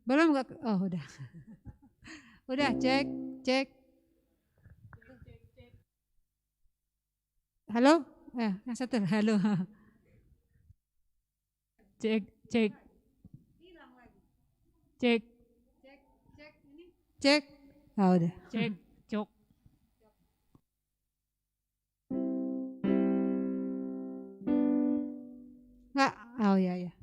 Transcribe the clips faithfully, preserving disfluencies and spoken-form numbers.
Belum, nggak? Oh, udah. Udah, cek, cek. Halo? Eh, yang satu, halo. Cek, cek. Cek. Cek. Oh, udah. Cek, cok. Nggak. Oh, ya, ya.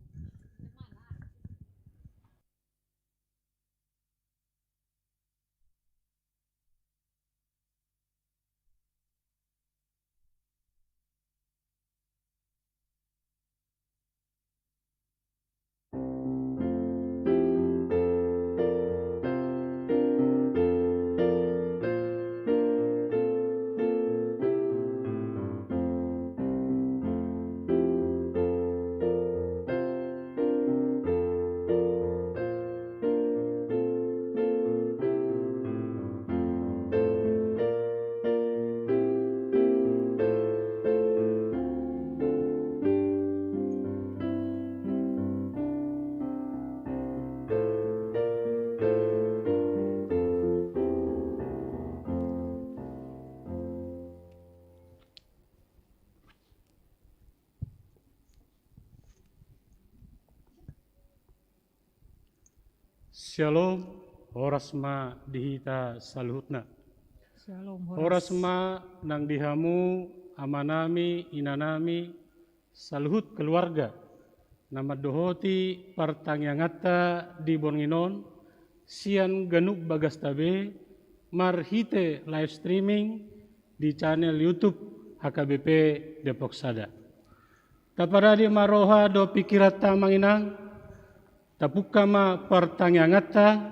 Syalom, horas ma di hita saluhutna. Syalom, horas. Horas ma nang di hamu, amanami, inanami, saluhut keluarga, na mandohoti partangianganta di borngin on, sian ganup bagasta be, marhite live streaming di channel YouTube H K B P Depok Sada. Taparade ma roha dohot pingkiranta, amang inang, tapungka ma partangianganta,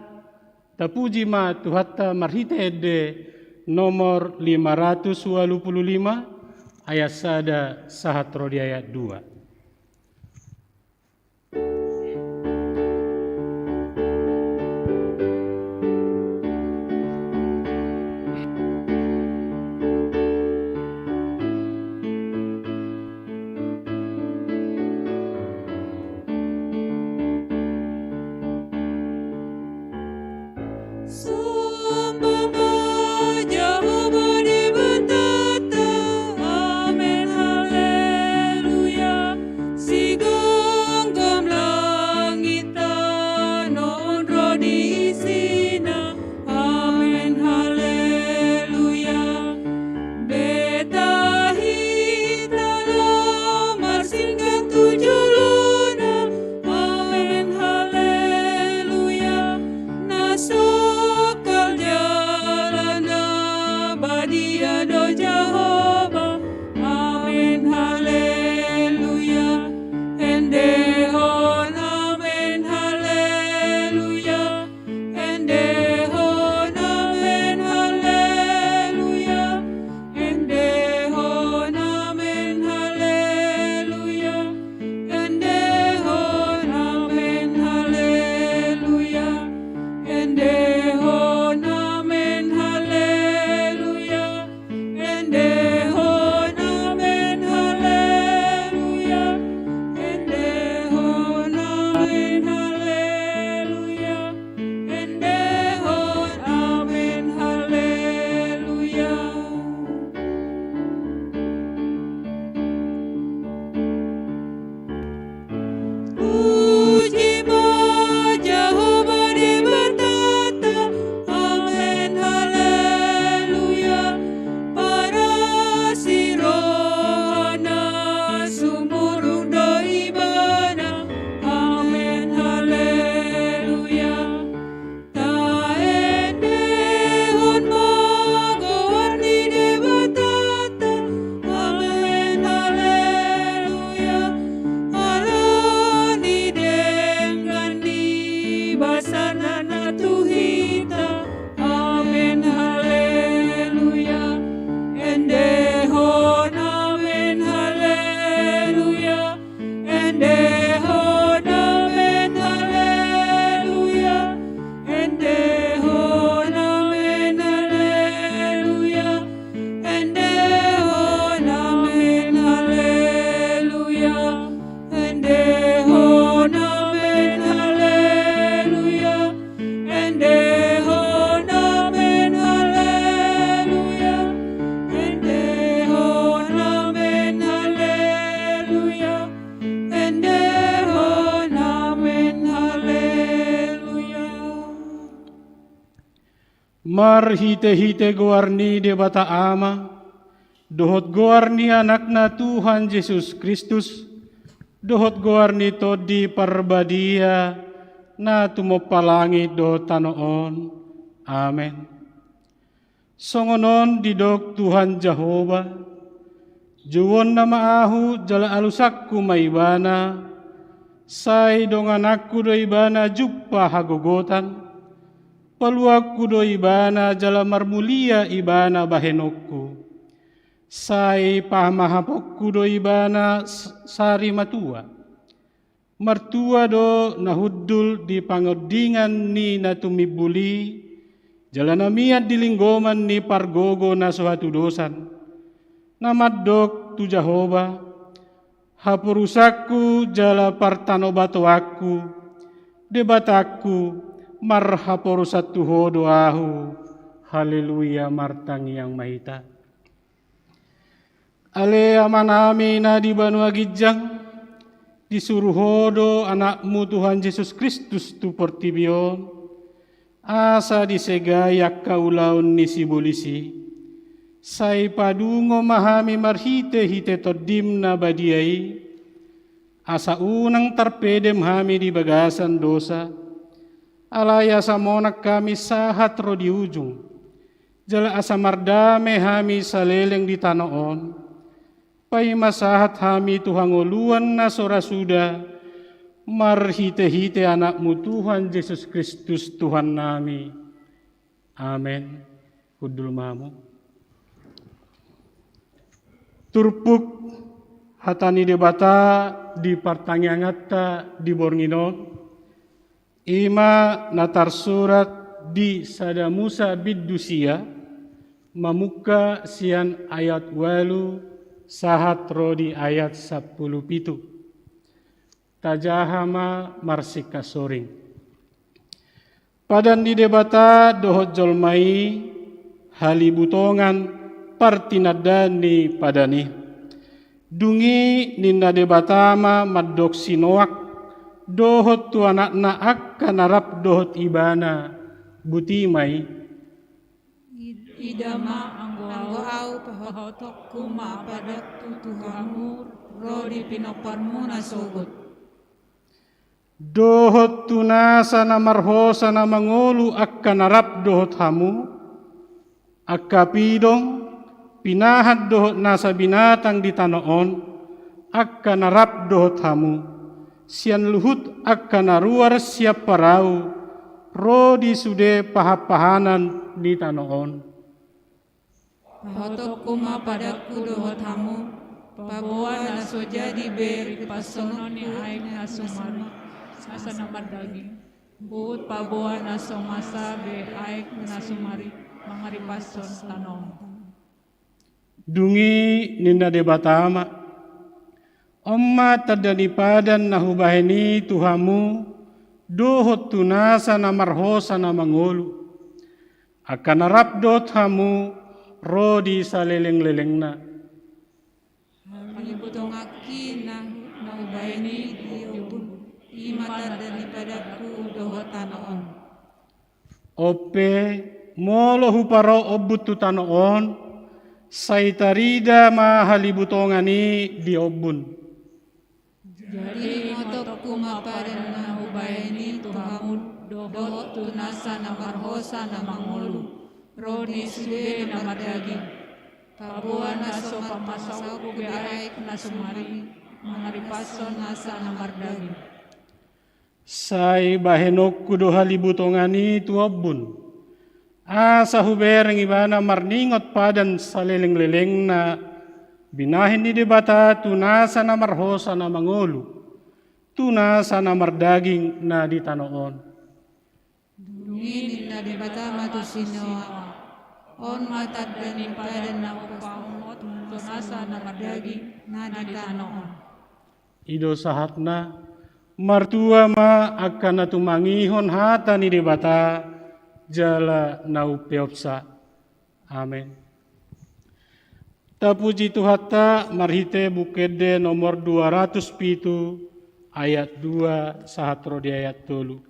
tapuji ma Tuhanta marhite ende nomor lima ratus ualu pulu lima, ayat sada sahat ro di ayat dua. Samba ma Jahowa Debatanta. Amen, haleluya. Marhite-hite goar ni Debata Ama, dohot goar ni Anakna Tuhan Jesus Kristus, dohot goar ni Tondi Parbadia, na tumompa langit dohot tano on. Amen. Songon on didok Tuhan Jahowa: Jouonna ma Ahu jala alusanku ma Ibana, sai dongananku do Ibana jumpa hagogotan, paluanku do Ibana jala marmulia Ibana bahenonku, sai pamahaponku do Ibana s-, sari matua. Martua do na hundul di pangondingan ni na tumimbul i, jala na mian di linggoman ni pargogo na so hatudosan, na mandok tu Jahowa: Haporusanku jala partanobatoanku, Debatangku, marhaporusan tu Ho do ahu. Haleluya, martangiang ma hita. Ale Amanami na di banua ginjang, disuru Ho do Anakmu Tuhan Jesus Kristus tu portibi on, asa disegai angka ulaon ni sibolis i. Sai padungo ma hami marhite-hite Tondim na badia i, asa unang tarpedem hami di bagasan dosa, alai asa monang hami sahat ro di ujung, jala asa mardame hami saleleng di tano on, paima sahat hami tu hangoluan na so ra suda, marhite-hite Anakmu Tuhan Jesus Kristus Tuhannami. Amen. Hundul ma hamu. Turpuk hata ni Debata di partangianganta di borngin on, i ma na tarsurat di Sada Musa bindu sia, mamungka sian ayat ualu sahat ro di ayat sampulu pitu. Tajaha ma marsingkat soring. Padan ni Debata dohot jolma i, halibutongan partinandaan ni padan i. Dung i ninna Debata ma mandok si Noak dohot tu anakna angka na rap dohot ibana: Buti ma i. Ida ma, anggo ahu, pahotonku ma padanku tu hamu ro di pinomparmu na sogot. Dohot tu nasa na marhosa na mangolu angka na rap dohot hamu, angka pidong, pinahan dohot nasa binatang di tano on, angka na rap dohot hamu, sian luhut angka na ruar sian parau, ro di sude pahan-pahanan ni tano on. Pahotonku ma padanku dohot hamu, paboa na so jadi be ripashonon ni aek na sumari, asa na mardaging, huhut paboa na so masa be aek na sumari, mangaripashon tano on. Dung i ninna Debata ma: On ma tanda ni padan na hubahen i tu hamu, dohot tu nasa na marhosa na mangolu. Angka na rap dohot hamu ro di saleleng-lelengna. Halibutonganki na, na hubahen i di ombun, i ma tanda ni padanku dohot tano on. On pe, molo huparo ombun tu tano on, sai tarida ma halibutongan i di ombun. Jadi ingotonku ma padan na hubahen i tu hamu dohot tu nasa na marhosa na mangolu, ro di sude na mardaging, paboa na so pamasaonku be aek na sumari, mangaripashon nasa na mardaging. Sai bahenonku do halibutongan i tu ombun, asa hubereng ibana marningot padan saleleng-lelengna, binahen ni Debata tu nasa na marhosa na mangolu, tu nasa na mardaging na di tano on. Dung i ninna Debata ma tu si Noak: On ma tanda ni padan na hupaongot tu nasa na mardaging na di tano on. I do sahatna. Martua ma angka na tumangihon hata ni Debata jala na umpeopsa. Amen. Tapuji Tuhanta marhite Buku Ende nomor dua ratus pitu, ayat dua sahat ro di ayat tolu.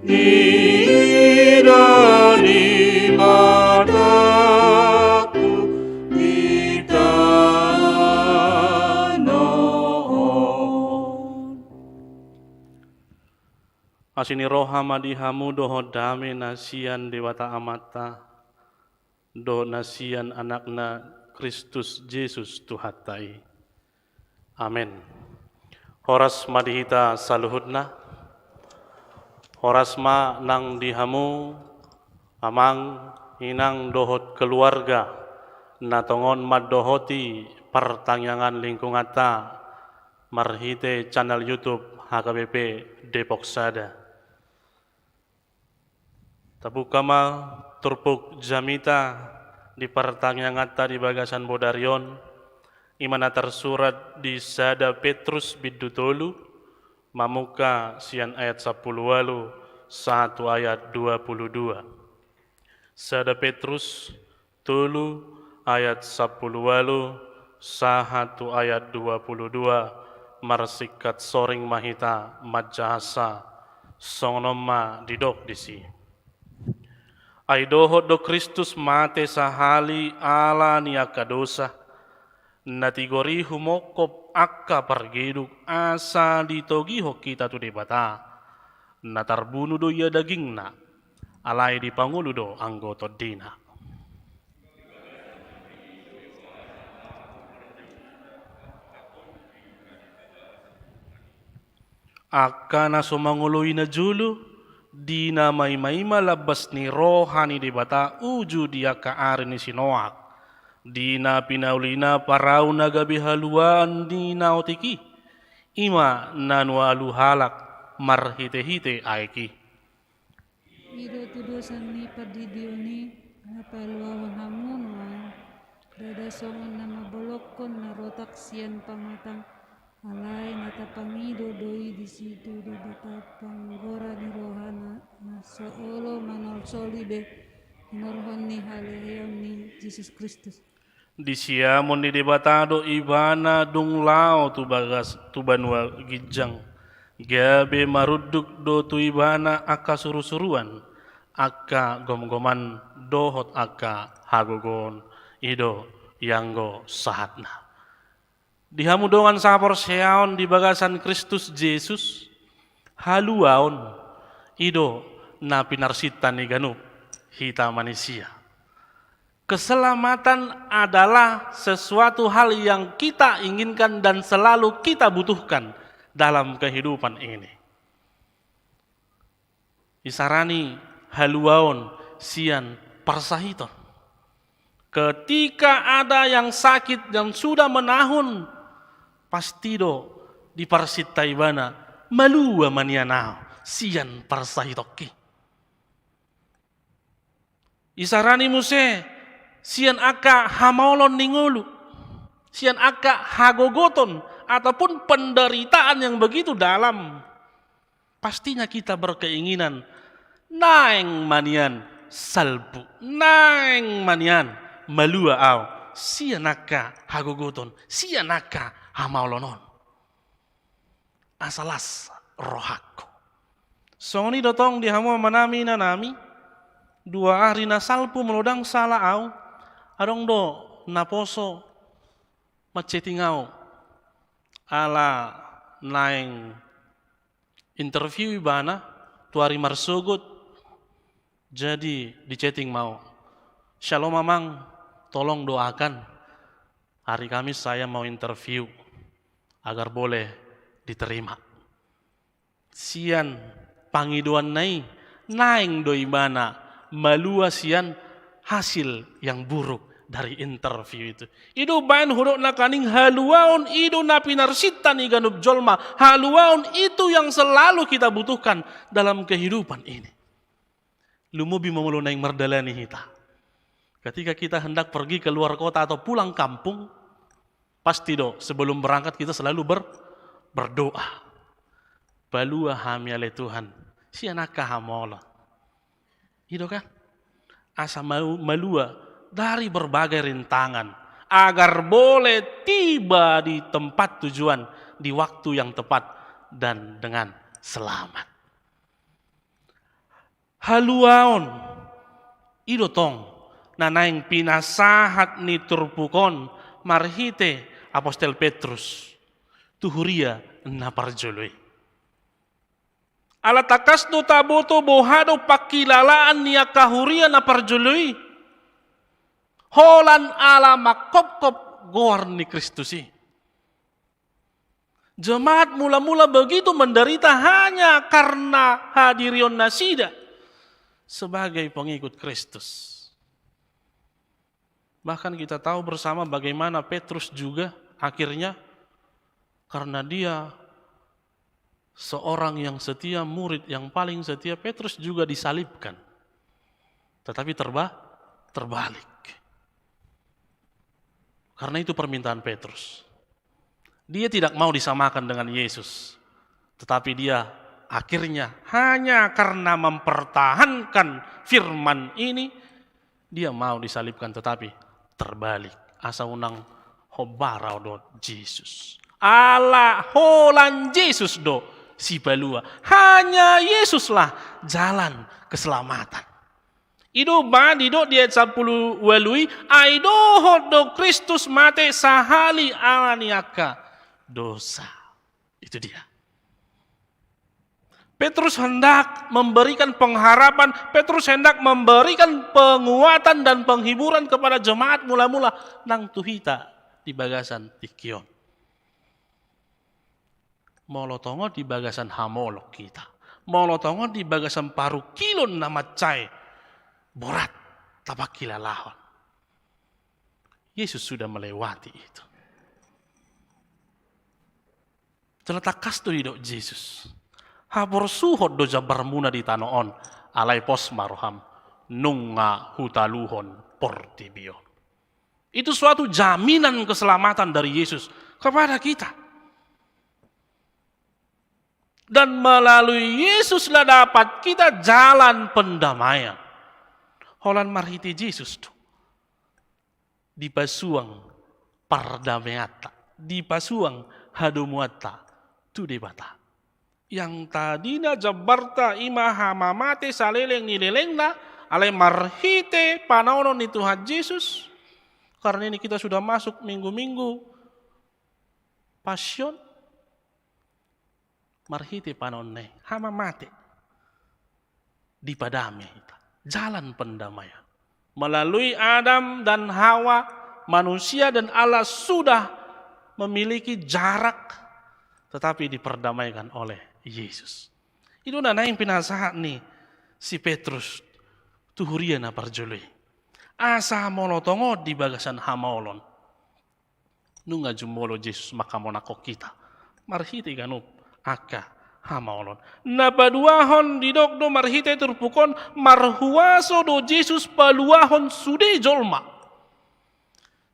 Nida ni mataku di tano on. Asi ni roha ma di hamu dohot dame na sian Debata Amanta, dohot na sian Anakna Kristus Jesus Tuhanta i. Amen. Horas ma di hita saluhutna. Horas ma nang di hamu, amang, inang dohot keluarga, na tongon mandohoti partangiangan lingkunganta marhite channel YouTube H K B P Depok Sada. Tabuka ma turpuk jamita di partangianganta di bagasan bodari on, i ma na tarsurat di Sada Petrus bindu tolu, mamungka sian ayat sampulu ualu sahat tu ayat dua pulu dua. Sada Petrus tolu ayat sampulu ualu sahat tu ayat dua pulu dua, marsingkat soring ma hita manjahansa, songon on ma didok disi. Ai dohot do Kristus mate sahali ala ni angka dosa, na tigor i humongkop angka pargeduk asa ditogihon hita tu Debata, na tarbunu do ia dagingna, alai dipangolu do anggo tondina. Angka na so mangoloi na jolo, di na maimaima lambas ni roha ni Debata uju di angka ari ni si Noak, di na pinaulina parau na gabe haluaon ni na otik i, i ma na nualu halak marhitehite aek i. I do tudosan ni pandidion i, na paluahon hamu nuaeng, ndada songon na mabolongkon na rotak sian pamatang, alai na tapangido do i disi tu Debata panggora ni rohana, na so olo manolsoli be, hinorhon ni haleheon ni Jesus Kristus. Di siamun ni Debata do ibana dung laho tu bagas, tu banua ginjang, gabe marunduk do tu ibana angka surusuruan, angka gomgoman dohot angka hagogoon. I do ianggo sahatna. Di hamu dongan sahaporseaon di bagasan Kristus Jesus, haluaon i do na pinarsinta ni ganup hita manisia. Keselamatan adalah sesuatu hal yang kita inginkan dan selalu kita butuhkan dalam kehidupan ini. Isarani haluaon sian parsahiton. Ketika ada yang sakit dan sudah menahun, pasti do diparsinta ibana, malua ma nian ahu sian parsahitonki. Isarani muse sian angka hamaolon ni ngolu, sian angka hagogoton ataupun penderitaan yang begitu dalam. Pastinya kita berkeinginan, naeng ma nian salpu, naeng ma nian malua ahu sian angka hagogoton, sian angka hamaolon on. Asa las rohangku. Songon i do tong di hamu amanami inanami, dua ari na salpu molo ndang sala ahu, adong do naposo manchatting ahu. Ala naeng interview ibana tu ari marsogot, jadi dichatting ma ahu. Shalom amang, tolong doakan. Hari Kamis saya mau interview agar boleh diterima. Sian pangidoanna i, naeng do ibana malua sian hasil yang buruk dari interview itu. I do baen hudok nangkaning, haluaon i do na pinarsinta ni ganup jolma, haluaon itu yang selalu kita butuhkan dalam kehidupan ini. Lumobi ma molo naeng mardalani hita. Ketika kita hendak pergi ke luar kota atau pulang kampung, pasti do sebelum berangkat kita selalu ber-, berdoa. Palua hami ale Tuhan sian angka hamaolon. I do kan? Asa mau-, malua dari berbagai rintangan, agar boleh tiba di tempat tujuan di waktu yang tepat dan dengan selamat. Haluaon, i do tong na naeng pinasahat ni turpuk on marhite apostel Petrus tu huria na parjolo i. Ala tangkas do taboto boha do pangkilalaan ni angka huria na parjolo i, holan ala manghophop goar ni Kristus i. Jemaat mula-mula begitu menderita hanya karena hadirion nasida sebagai pengikut Kristus. Bahkan kita tahu bersama bagaimana Petrus juga akhirnya, karena dia seorang yang setia, murid yang paling setia, Petrus juga disalibkan. Tetapi terba-, terbalik. Karena itu permintaan Petrus. Dia tidak mau disamakan dengan Yesus. Tetapi dia akhirnya hanya karena mempertahankan firman ini, dia mau disalibkan, tetapi terbalik. Asa unang hombar au dohot Jesus. Ala holan Jesus do sipalua. Hanya Yesuslah jalan keselamatan. I do ba didok di ayat sampulu ualu i, ai dohot do Kristus mate sahali ala ni angka dosa. Itu dia. Petrus hendak memberikan pengharapan, Petrus hendak memberikan penguatan dan penghiburan kepada jemaat mula-mula nang tu hita di bagasan tingki on. Molo tongon di bagasan hamolong hita, molo tongon di bagasan parungkilon na mansai borat tapangkilalahon, Yesus sudah melewati itu. Jala tangkas do didok Jesus, haporsuhon do jambarmuna di tano on, alai pos ma roham, nunga hutaluhon portibi on. Itu suatu jaminan keselamatan dari Yesus kepada kita. Dan melalui Yesuslah dapat kita jalan pendamaian. Holan marhite Jesus do dipasuang pardameanta, dipasuang hadomuanta tu Debata. Yang tadina jambarta i ma hamamate saleleng ni lelengna, alai marhite panaonon ni Tuhan Jesus, karena ini kita sudah masuk minggu-minggu Pasion, marhite panaon na i, hamamate, dipadame hita. Jalan pendamaian. Melalui Adam dan Hawa, manusia dan Allah sudah memiliki jarak, tetapi diperdamaikan oleh Yesus. I do na naeng pinasahat ni si Petrus tu huria na parjolo i. Asa molo tongon di bagasan hamaolon, nunga jumolo Jesus manghamonanghon hita marhite ganup angka hamaolon. Na paduahon, didok do marhite turpuk on, marhuaso do Jesus paluahon sude jolma,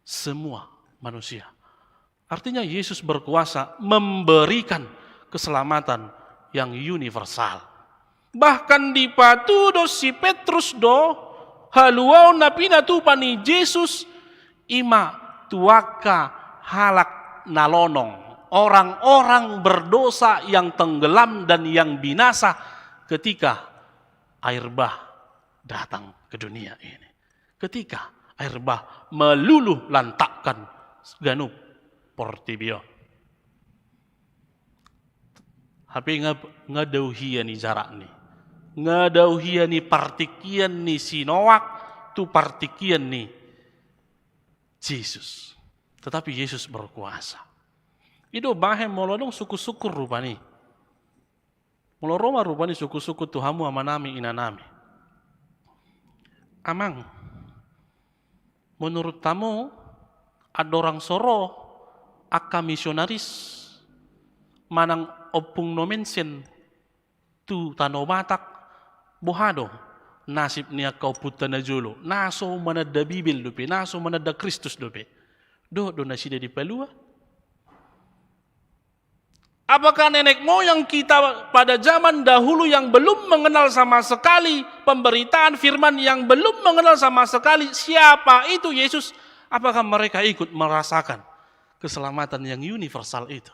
semua manusia. Artinya Yesus berkuasa memberikan keselamatan yang universal. Bahkan dipatudos si Petrus do haluaon na pinatupa ni Jesus, i ma tu angka halak na lonong, orang-orang berdosa yang tenggelam dan yang binasa ketika air bah datang ke dunia ini. Ketika air bah meluluh lantakkan ganup portibi on. Hape nga, nga dao hian i jarakni, nga dao hian i partingkian ni si Noak tu partingkian ni Jesus. Tetapi Yesus berkuasa. I do bahen molo adong sungkun-sungkun rupani. Molo ro ma rupani sungkun-sungkun tu hamu amanami, inanami. Amang, menurut hamu, andorang so ro angka misionaris manang Ompung Nommensen tu Tano Batak, boha do nasib ni angka ompunta na jolo, na so mananda Bibel dope, na so mananda Kristus dope? Dohot do nasida dipalua? Apakah nenek moyang kita pada zaman dahulu yang belum mengenal sama sekali pemberitaan firman, yang belum mengenal sama sekali siapa itu Yesus, apakah mereka ikut merasakan keselamatan yang universal itu?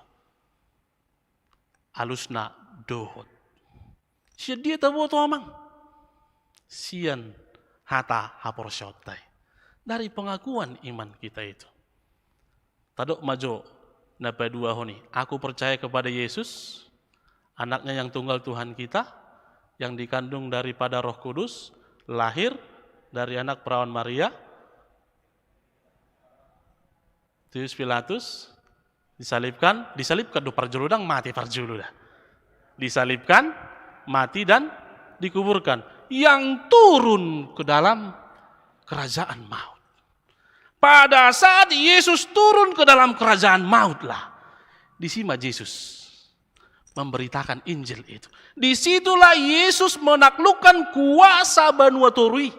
Alusna dohot. Sian dia taboto, Amang? sian hata haporseaonta i. Dari pengakuan iman kita itu. Tadok ma jo na paduahon i, aku percaya kepada Yesus, anaknya yang tunggal Tuhan kita, yang dikandung daripada Roh Kudus, lahir dari anak perawan Maria, Pontius Pilatus, disalibkan, disalibkan do parjolo, ndang mati parjolo da. Disalibkan, mati dan dikuburkan. Yang turun ke dalam kerajaan maut. Pada saat Yesus turun ke dalam kerajaan maut lah, di sima Yesus memberitakan Injil itu. Di situlah Yesus menaklukkan kuasa banua toru i.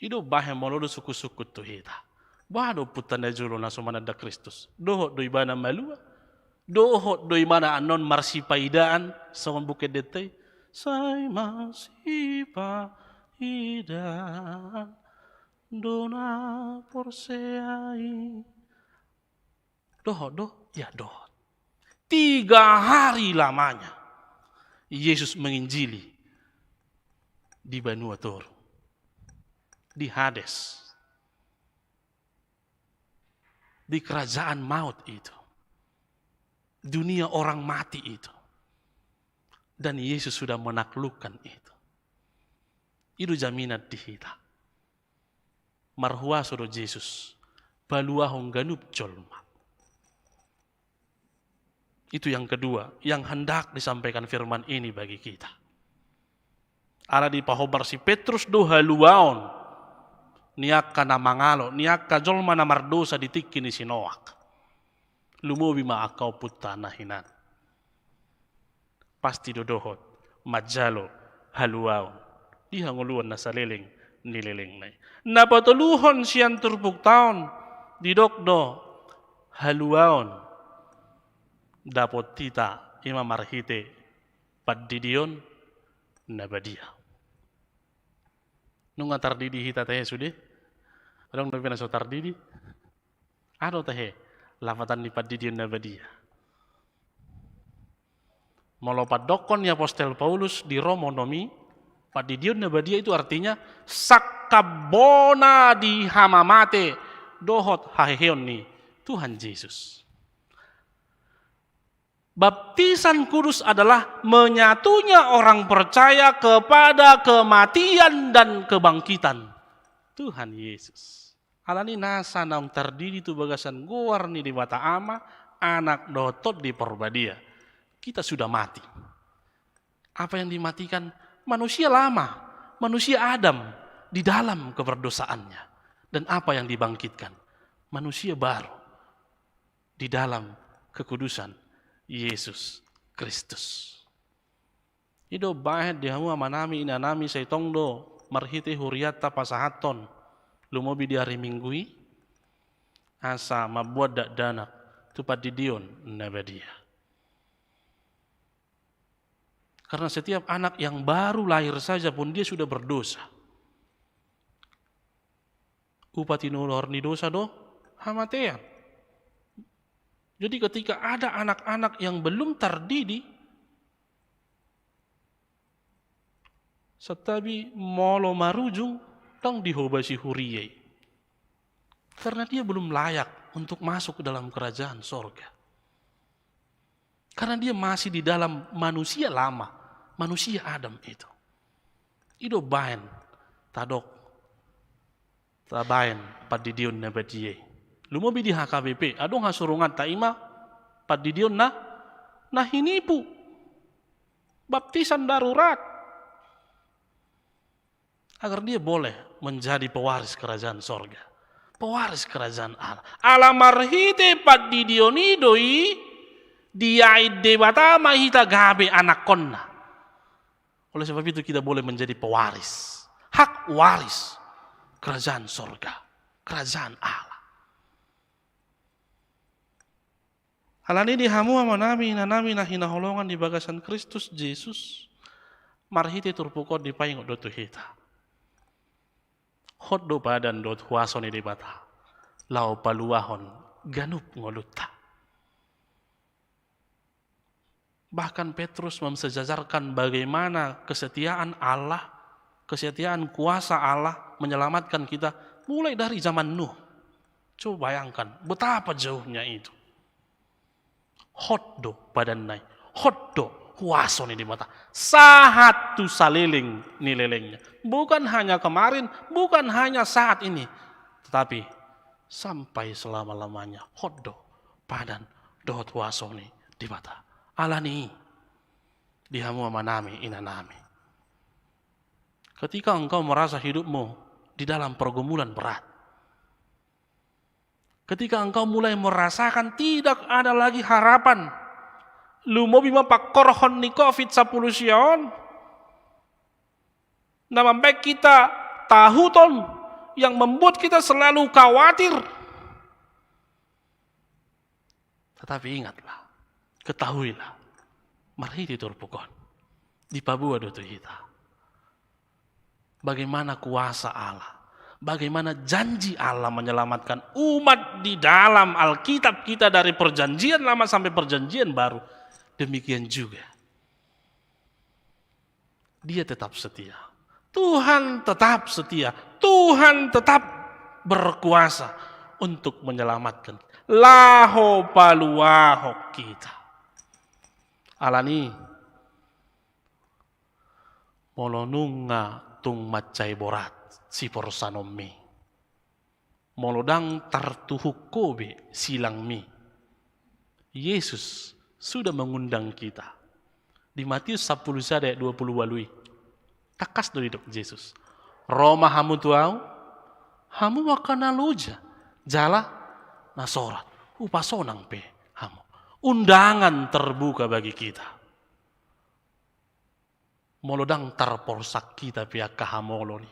I do bahen molo do sungkun-sungkun tu hita. Boha do ompunta na jolo na so mananda Kristus? Dohot do ibana malua? Dohot do ibana annon marsipaidaan songon buku endenta i? Sai marsipaidaan do na porsea i. Dohot do? Ya, dohot. Tiga hari lamanya Yesus menginjili di banua toru, di Hades, di kerajaan maut itu, dunia orang mati itu. Dan Yesus sudah menaklukkan itu. I do jaminan di hita. Marhuaso do Jesus paluahon ganup jolma. Itu yang kedua yang hendak disampaikan firman ini bagi kita. Ala dipahombar si Petrus do haluaon ni angka na mangalo, ni angka jolma na mardosa di tingki ni si Noak. Lumobi ma angka ompunta na hinan. Pasti do dohot manjalo haluaon di hangoluan na saleleng ni lelengna i. Na patoluhon sian turpukta on, didok do haluaon dapot hita, i ma marhite pandidion na badia. Nunga tardidi hita tahe sude? Adong dope na so tardidi? Adong tahe lapatan ni pandidion na badia. Molo pandokkon ni apostel Paulus di Rom onom i, pandidion na badia itu artinya sangkap bona di hamamate dohot haheheon ni Tuhan Jesus. Baptisan kudus adalah menyatunya orang percaya kepada kematian dan kebangkitan Tuhan Yesus. Alani nasa naung tardidi tu bagasan goar ni Debata Ama, Anak dohot Tondi Parbadia, kita sudah mati. Apa yang dimatikan? Manusia lama, manusia Adam di dalam keberdosaannya. Dan apa yang dibangkitkan? Manusia baru di dalam kekudusan Yesus Kristus. I do bahen di hamu amanami inanami, sai tong do marhite hurianta pasahathon lumobi di ari Minggu i, asa mambuat dakdanak tu pandidion na badia. Karena setiap anak yang baru lahir saja pun dia sudah berdosa. Upa tinuhor ni dosa do hamatean. Jadi ketika ada anak-anak yang belum tardidi, santabi molo marujung, ndang dihobasi huria i. Karena dia belum layak untuk masuk ke dalam kerajaan sorga. Karena dia masih di dalam manusia lama, manusia Adam itu. I do bahen tadok, tabahen pandidion na badia i. Lumobi di H K B P, adong hasurunganta, i ma pandidion na, na hinipu. Baptisan darurat. Agar dia boleh menjadi pewaris kerajaan sorga. Pewaris kerajaan Allah. Ala marhite pandidion i do i, diain Debata ma hita gabe anakkonna. Oleh sebab itu kita boleh menjadi pewaris. Hak waris kerajaan sorga. Kerajaan Allah. Alani di hamu amanami inanami na hinaholongan di bagasan Kristus Jesus, marhite turpuk on dipaingot do tu hita. Hot do padan dohot huaso ni Debata, laho paluahon ganup ngolunta. Bahkan Petrus mensejajarkan bagaimana kesetiaan Allah, kesetiaan kuasa Allah menyelamatkan kita mulai dari zaman Nuh. Coba bayangkan betapa jauhnya itu. Hot do padanna i, hot do huaso ni Debata. Sahat tu saleleng ni lelengna. Bukan hanya kemarin, bukan hanya saat ini, tetapi sampai selama-lamanya hot do padan dohot huaso ni Debata. Alani i, di hamu amanami, inanami, ketika engkau merasa hidupmu di dalam pergumulan berat, ketika engkau mulai merasakan tidak ada lagi harapan, lumobi ma pangkorhon ni covid sampulu sia on, na mambaen hita tahuton, yang membuat kita selalu khawatir. Tetapi ingatlah, ketahuilah, marhite turpuk on dipaboa do tu hita bagaimana kuasa Allah, bagaimana janji Allah menyelamatkan umat di dalam Alkitab kita dari Perjanjian Lama sampai Perjanjian Baru. Demikian juga Dia tetap setia. Tuhan tetap setia. Tuhan tetap berkuasa untuk menyelamatkan. Laho paluahon hita. Alani, molo nunga tung mansai borat siporsanonmi, molo ndang tartuhuk ho be silangmi, Yesus sudah mengundang kita. Di Matius sampulu sada ayat dua pulu ualu i, tangkas do didok Jesus, "Ro ma hamu tu Ahu, hamu angka na loja jala na sorat, hupasonang pe hamu." Undangan terbuka bagi kita. Molo ndang tarporsak hita pe angka hamolon i,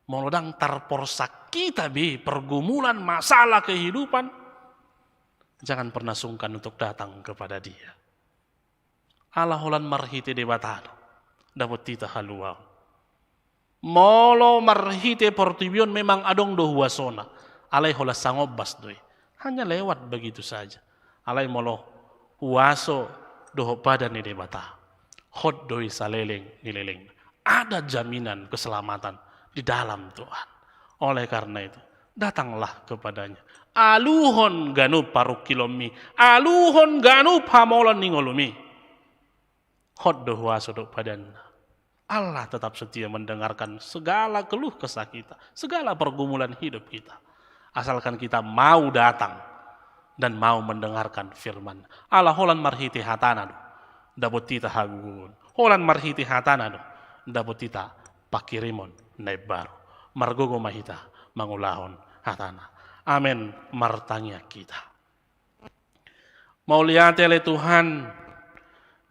molo ndang tarporsak hita be pergumulan, masalah kehidupan, jangan pernah sungkan untuk datang kepada Dia. Ala holan marhite Debata do dapot hita haluaon. Molo marhite portibi on memang adong do huasona, alai holan sangombas do i. Hanya lewat begitu saja. Alai molo huaso dohot padan ni Debata, hot do i saleleng ni lelengna. Ada jaminan keselamatan di dalam Tuhan. Oleh karena itu, datanglah kepada-Nya. Aluhon ganup parungkilonmi, aluhon ganup hamolon ni ngolumi. Hot do huaso dohot padanna. Allah tetap setia mendengarkan segala keluh kesah kita, segala pergumulan hidup kita. Asalkan kita mau datang dan mau mendengarkan firman. Ala holan marhite hatana do dapot hita hagogoon. Holan marhite hatana do dapot hita panghirimon na imbaru. Margogo ma hita mangulahon hatana. Amen. Martangiang hita. Mauliate ale Tuhan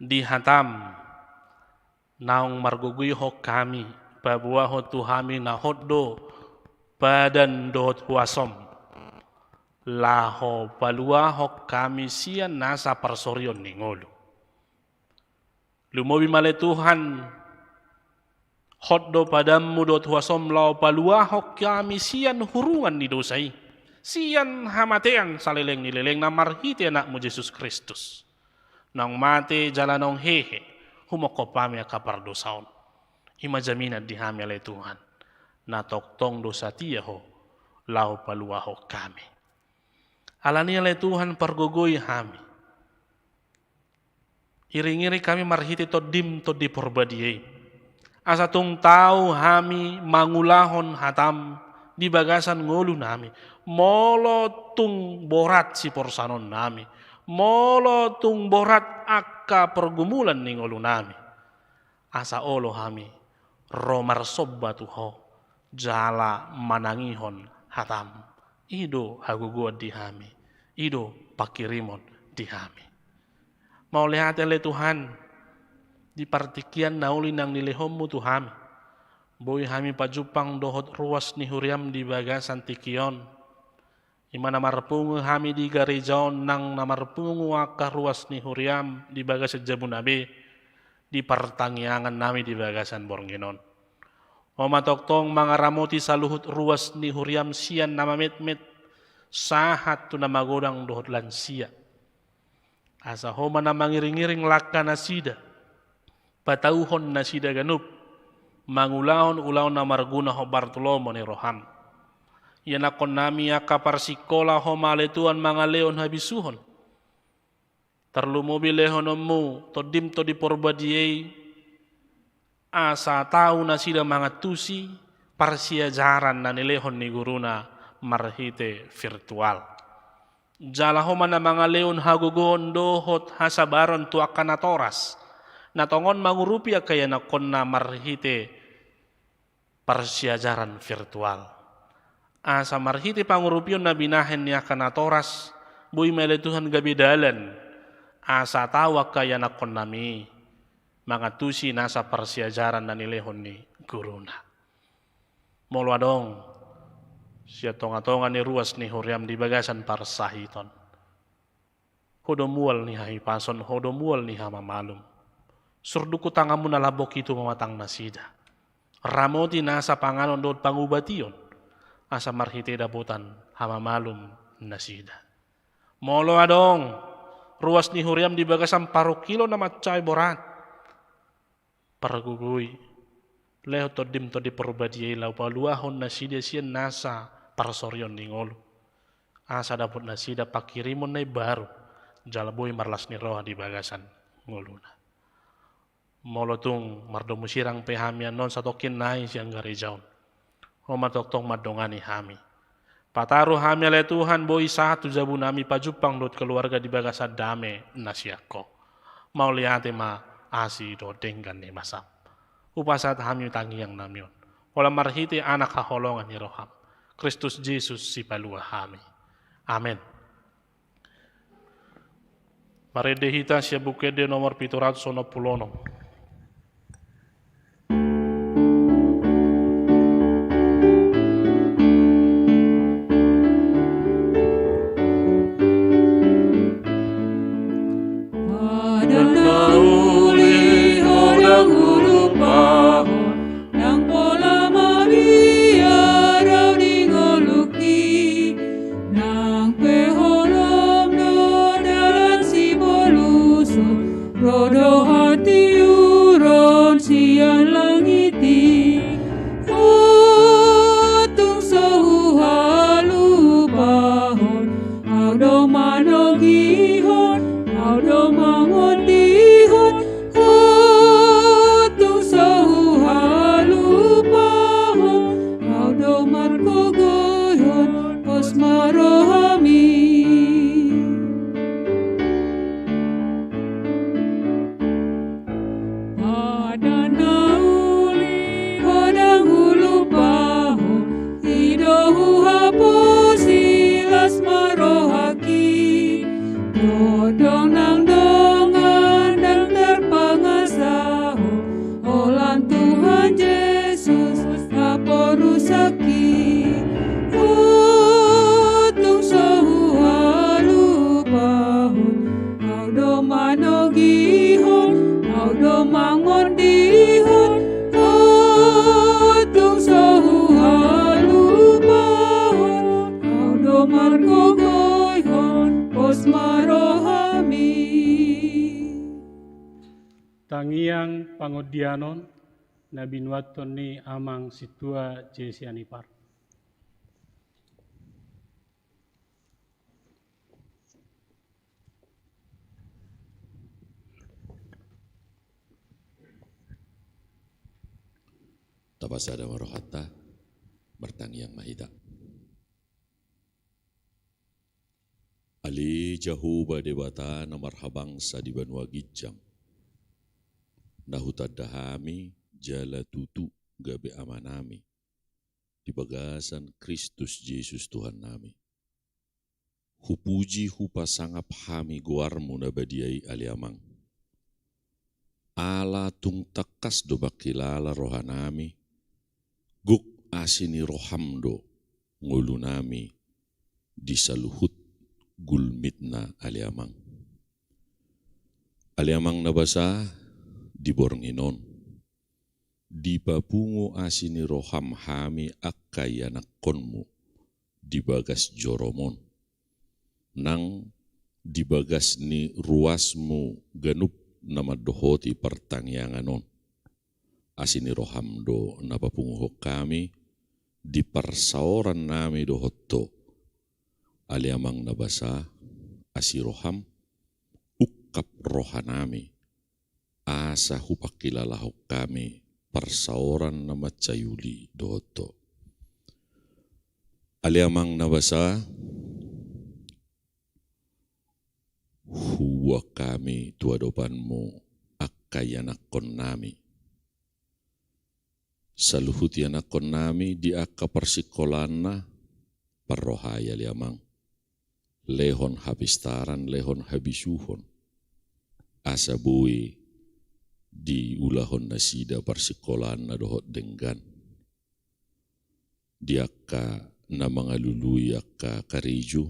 di hatam, naung margogoihon hami, paboahon tu hami na hot do padan dohot huasom, laho paluahon hami sian nasa parsorion ni ngolu. Lumobi ma ale Tuhan, hot do padanmu dohot huasom laho paluahon hami sian hurungan ni dosa i, sian hamatean saleleng ni lelengna marhite Anakmu Jesus Kristus. Naung mate jala naung hehe, humophop hami angka pardosa on. I ma jaminan di hami ale Tuhan, na tongtong do satia Ho laho paluahon hami. Alani i ale Tuhan, pargogoi hami. Iring-iring hami marhite Tondim Tondi Porbadia i, asa tung tau hami mangulahon hatam di bagasan ngolunami. Molo tung borat siporsanonnami, molo tung borat angka pergumulan ni ngolunami, asa olo hami ro marsomba tu Ho jala manangihon hatam. I do hagogoon di hami, i do panghirimon di hami. Mauliate ale Tuhan, di partingkian na uli naung nilehonmu tu hami, boi hami pajumpang dohot ruas ni huriam di bagasan tingki on. I ma na marpungu hami di gareja on nang na marpungu angka ruas ni huriam di bagasan jabuna be, di partangiangan nami di bagasan borngin on. Ho ma tongtong mangaramoti saluhut ruas ni huriam sian na mametmet sahat tu na magodang dohot lansia. Asa Ho ma na mangiring-iring langka nasida, patauhon nasida ganup mangulahon ulaon na marguna hombar tu lomo ni roham. Ianakkon nami angka parsikola, Ho ma ale Tuhan mangalehon habisuhon. Tarlumobi lehononmu Tondim Tondi Porbadia i, asa tau nasida mangantusi parsiajaran na nilehon ni guruna marhite virtual. Jala Ho ma na mangalehon hagogoon dohot hasabaron tu angka natoras, na tongon mangurupi angka ianakkonna marhite parsiajaran virtual. Asa marhite pangurupion na binahen ni angka natoras, boi ma ale Tuhan gabe dalan, asa tau angka ianakkon nami mangantusi nasa parsiajaran na nilehon ni guruna. Molo adong sian tonga-tonga ni ruas ni huriam di bagasan parsahiton, Ho do mual ni hahipason, Ho do mual ni hamamalum. Surduk tanganmu na lambok i tu pamatang nasida. Ramoti nasa panganon dohot pangubation, asa marhite i dapotan hamamalum nasida. Molo adong ruas ni huriam di bagasan parungkilon na mansai borat, pargogoi, lehon Tondim Tondi Porbadia i laho paluahon nasida sian nasa parsorion ni ngolu, asa dapot nasida panghirimon na imbaru, jala boi marlas ni roha di bagasan ngoluna. Molo tung mardomu sirang pe hami annon satongkin nai sian gareja on, Ho ma tongtong mandongani hami. Pataru hami ale Tuhan, boi sahat tu jabu nami pajumpang dohot keluarga di bagasan dame na sian Ho. Mauliate ma asi dohot denggan ni basam. Hupasahat hami tangiang nami on, holan marhite Anak haholongan ni roham, Kristus Jesus Sipalua hami. Amen. Marende hita sian Buku Ende nomor pitu ratus onom pulu onom. Padan na uli, Ho ndang hulupahon, nang pola mabiar au di ngolungki, nang pe holom do dalan siboluson, ro do hatiuron sian langit i. Ho tung so huhalupahon, au do manogihon, au do mangondihon, Ho tung so huhalupahon, au do margogoihon, pos ma rohami. Padan na uli, Ho ndang hulupahon, i do huhaposi, las ma rohangki. Tondong nang dongan ndang tarpangasahon, holan Tuhan Jesus haporusangki. Ho tung so huhalupahon, au do manogihon, au do mangondihon, Ho tung so huhalupahon, au do margogoihon, pos ma rohami. Tangiang pangondianon na binuathon ni Amang Sintua Jesi Anipar. Tapasada ma rohanta, martangiang ma hita. Ale Jahowa Debata na marhabangsa di banua ginjang, na hutanda hami jala tutu gabe Amanami di bagasan Kristus Jesus Tuhannami. Hupuji hupasangap hami goarmu na badia i ale Amang. Ala tung tangkas do mangkilala rohanami, gok asi ni roham do ngolunami di saluhut gulmitna ale Amang. Ale Amang na basa, di borngin on dipapungu asi ni roham hami angka ianakkonmu di bagas jorom on, nang di bagas ni ruasmu ganup na mandohoti partangiangan on. Asi ni roham do na papunguhon hami, di parsaoran nami dohot Ho. Ale Amang na basa, asi roham, ungkap roha nami, asa hupangkilalahon hami parsaoran na mansai uli dohot Ho. Ale Amang na basa, huboan hami tu adopanmu angka ianakhon nami. Saluhut ianakhon nami di angka parsingkolaanna, parrohai ale Amang. Lehon hapistaran, lehon habisuhon. Asa boi diulahon nasida parsingkolaanna dohot denggan. Di angka na mangalului angka karejo,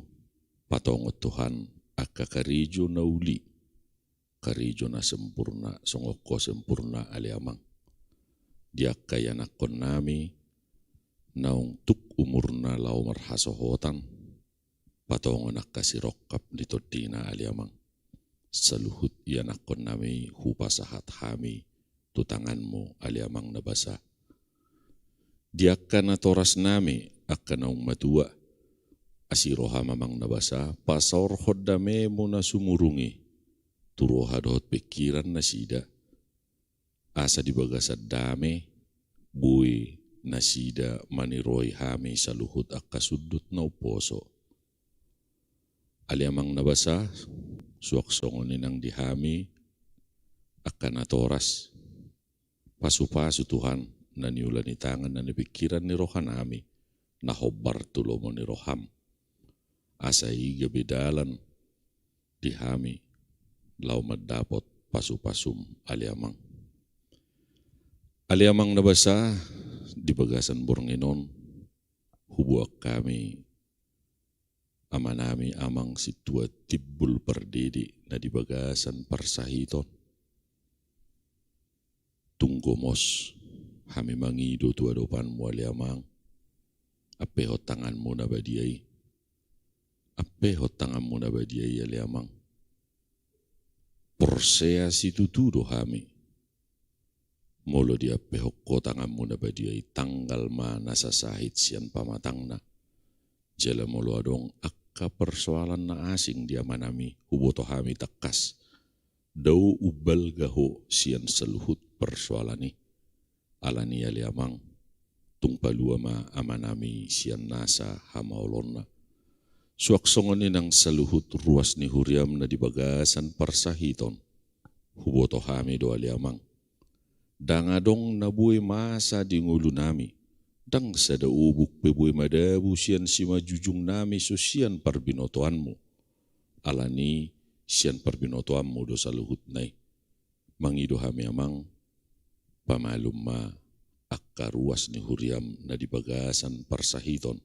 patongon Tuhan angka karejo na uli, karejo na sempurna, songon Ho sempurna ale Amang. Di angka ianakhon nami, naung tuk umurna laho marhasohotan, patongon angka sirongkap ni tondina ale Amang. Saluhut ianakhon nami hupasahat hami tu tanganmu ale Amang na basa. Di angka natoras nami, angka naung matua, asi roham Amang na basa, pasaorhon damemu na sumurung i tu roha dohot pingkiran nasida. Asa di bagasan dame, boi nasida maniroi hami saluhut angka sundut na umposo. Ale Amang na basa, suang songon i nang di hami, angka natoras, pasupasu Tuhan, na niula ni tangan, na nipingkiran ni roha nami, na hombar tu lomo ni roham. Asa i gabe dalan di hami, laho mandapot pasupasum ale Amang. Ale Amang na basa, di bagasan borngin on, huboan hami, amanami Amang Sintua Timbul Pardede na di bagasan parsahiton. Tung gomos hami mangido tu adopanmu ale Amang. Ampehon tanganmu na badia i. Ampehon tanganmu na badia i ale Amang. Porsea situtu do hami. Molo diampehon Ho tanganmu na badia i, tanggal ma nasa sahit sian pamatangna. Jala molo adong angka persoalan na asing di amanami, huboto hami tangkas dao umbalga Ho sian saluhut persoalan i. Alani i ale Amang, tung palua ma amanami sian nasa hamaolonna. Suang songon i nang saluhut ruas ni huriam na di bagasan parsahiton. Huboto hami do ale Amang, ndang adong na boi masa di ngolunami, ndang sada obuk pe boi madabu sian simanjujungnami so sian parbinotoanmu. Alani i sian parbinotoanmu do saluhutna i. Mangido hami Amang, pamalum ma angka ruas ni huriam na di bagasan parsahiton,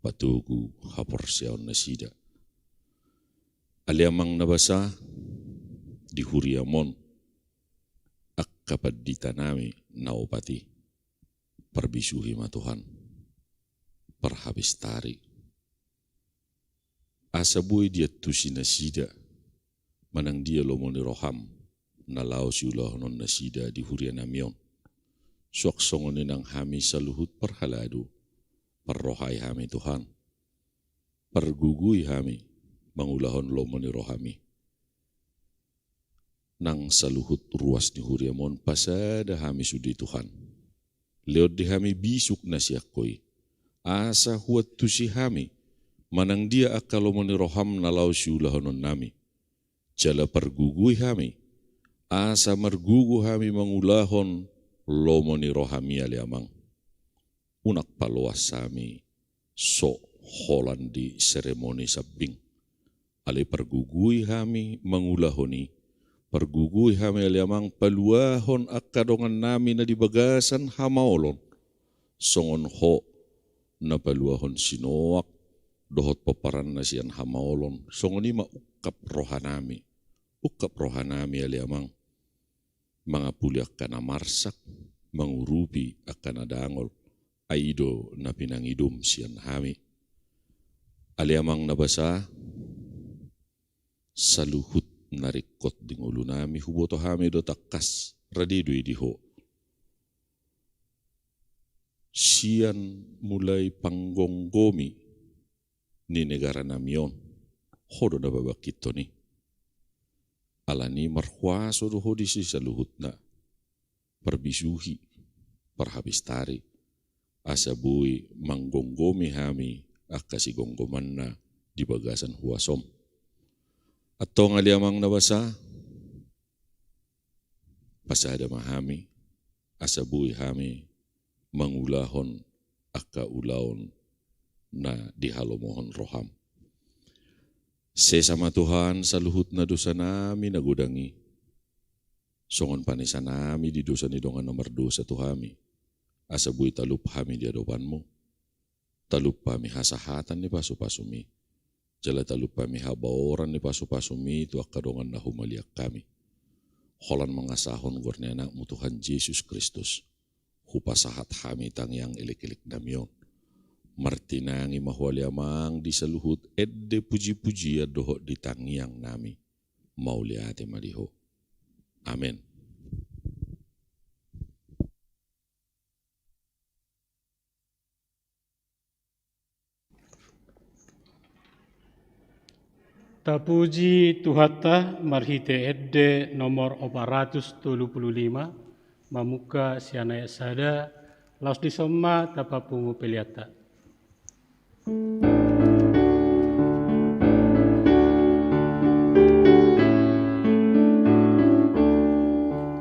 patogu haporseaon nasida. Ale Amang na basa, di huriam on, angka pandita nami na opat i, parbisuhi ma Tuhan, parhapistari. Asa boi diantusi nasida, manang dia lomo ni roham, na laho siulahonon nasida di huria nami on. Suang songon i nang hami saluhut parhalado, parrohai hami Tuhan. Pargogoi hami, mangulahon lomo ni roham i. Nang saluhut ruas ni huriam on pasada hami sude Tuhan. Lehon di hami bisuk na sian Ho i. Asa huantusi hami, manang dia angka lomo ni roham na laho siulahonon nami. Jala pargogoi hami, asa margogo hami mangulahon lomo ni roham i ale Amang. Unang paloas hami so holan di seremoni sambing. Alai pargogoi hami mangulahon i, pargogoi hami ale Amang paluahon angka dongan nami na di bagasan hamaolon. Songon Ho na paluahon si Noak dohot pomparanna sian hamaolon, songon i ma ungkap roha nami. Ungkap roha nami ale Amang, mangapuli angka na marsak, mangurupi angka na dangol, ai i do na pinangidom sian hami. Ale Amang na basa, saluhut na ringkot di ngolunami, huboto hami do tangkas rade do i di Ho. Sian mulai panggomgomi ni negaranami on, Ho do na pabangkithon i. Alani i marhuaso do Ho di si saluhutna, parbisuhi, parhabistari, asa boi manggomgomi hami angka sigomgomanna di bagasan huasoM. Antong ale Amang na basa, pasada ma hami, asa boi hami mangulahon angka ulaon na dihalomohon rohaM. Sesa ma Tuhan saluhutna dosanami na godang i, songon panesanami di dosa ni dongan na mardosa tu hami, asa boi talup hami di adopanMu. Talup hami hasahatan ni pasupasuMi, jala talup hami habaoran ni pasupasuMi tu angka dongan na humaliang hami. Holan mangasahon goar ni AnakMu Tuhan Jesus Kristus, hupasahat hami tangiang elekeleknami on. Martinangi ma Ho ale Amang di saluhut ende, pujipujian dohot di tangiangnami. Mauliate ma di Ho. Amen. Tapuji Tuhanta marhite ende nomor opat ratus tolu pulu lima, mamungka sian ayat sada, laos dison ma tapapungu peleanta.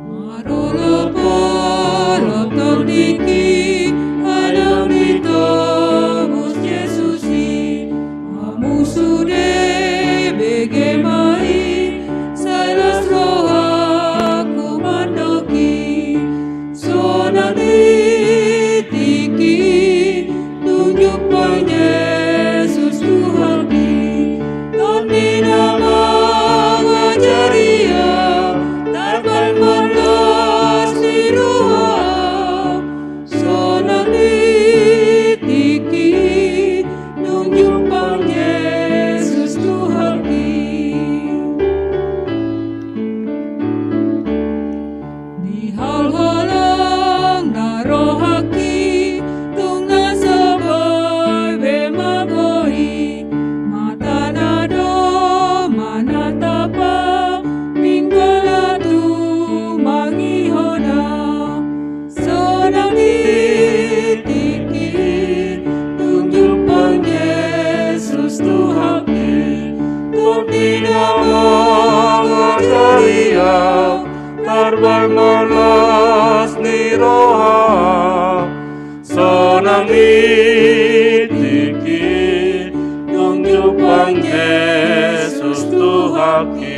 Marolopolop tingki, adong di tomus Jesus i, hamu sude bege ma i, sai las rohangku mandok i, sonang di tingki i, dung jumpang Jesus Tuhanki, Tondi na mangajari au, tarbaen marlas ni roha au, sonang di tingki i, dung jumpang Jesus Tuhanki. Di holong-holong na rohangki, tung na so boi be mamboi, mata na do manatap au, pinggol na tumangihon au, sonang di tingki i, dung jumpang Jesus Tuhanki, Tondi na mangajari au, tarbaen marlas ni roha au, sonang di tingki i, dung jumpang Jesus Tuhanki.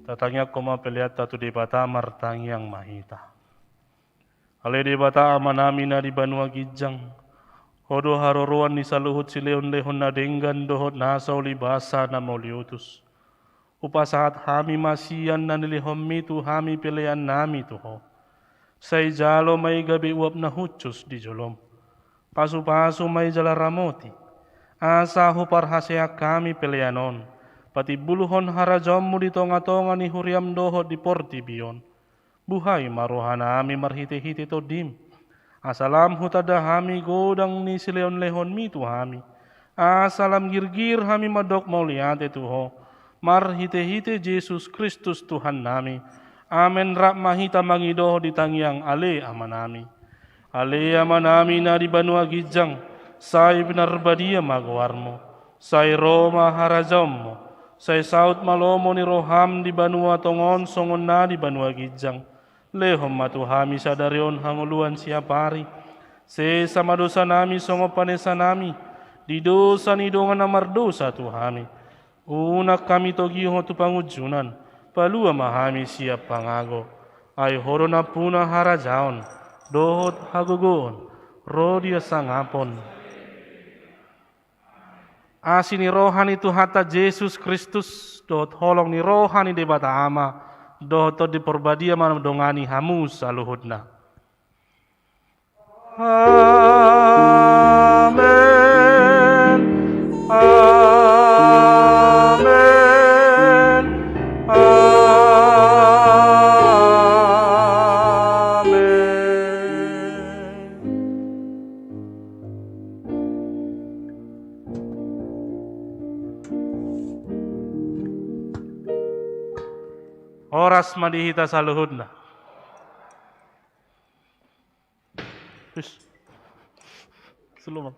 Tatangiangkon ma peleanta tu Debata, martangiang ma hita. Ale Debata Amanami na di banua ginjang, Ho do haroroan ni saluhut silehon-lehon na denggan dohot nasa ulibasa na mauliutus. Hupasahat hami ma sian na nilehonMi tu hami peleannami tu Ho. Sai jalo ma i gabe uap na hushus di joloM. Pasupasu ma i jala ramoti, asa huparhaseang hami pelean on patimbulhon harajaonMu di tonga-tonga ni huriaM dohot di portibi on. Buhai ma rohanami marhite-hite TondiM, asa lam hutanda hami godang ni silehon-lehonMi tu hami, asa lam girgir hami mandok mauliate tu Ho, marhite-hite Jesus Kristus Tuhannami. Amen. Rap ma hita mangido di tangiang Ale Amanami. Ale Amanami na di banua ginjang, sai pinarbadia ma goarMu. Sai ro ma harajaonMu. Sai saut ma lomo ni rohaM di banua tonga on songon na di banua ginjang. Lehon ma tu hami sadari on hangoluan siapari. Sesa ma dosanami songon panesanami di dosa ni dongan na mardosa tu hami. Unang hami togihon tu pangunjunan, palua ma hami sian pangago. Ai Ho do nampuna harajaon dohot hagogoon ro di hasangapon. Asi ni roha ni Tuhanta Jesus Kristus dohot holong ni roha ni Debata Ama dohot Tondi Parbadia mandongani hamu saluhutna. Amen. Amen. Pas ma di hita saluhutna. Wis. Selamat.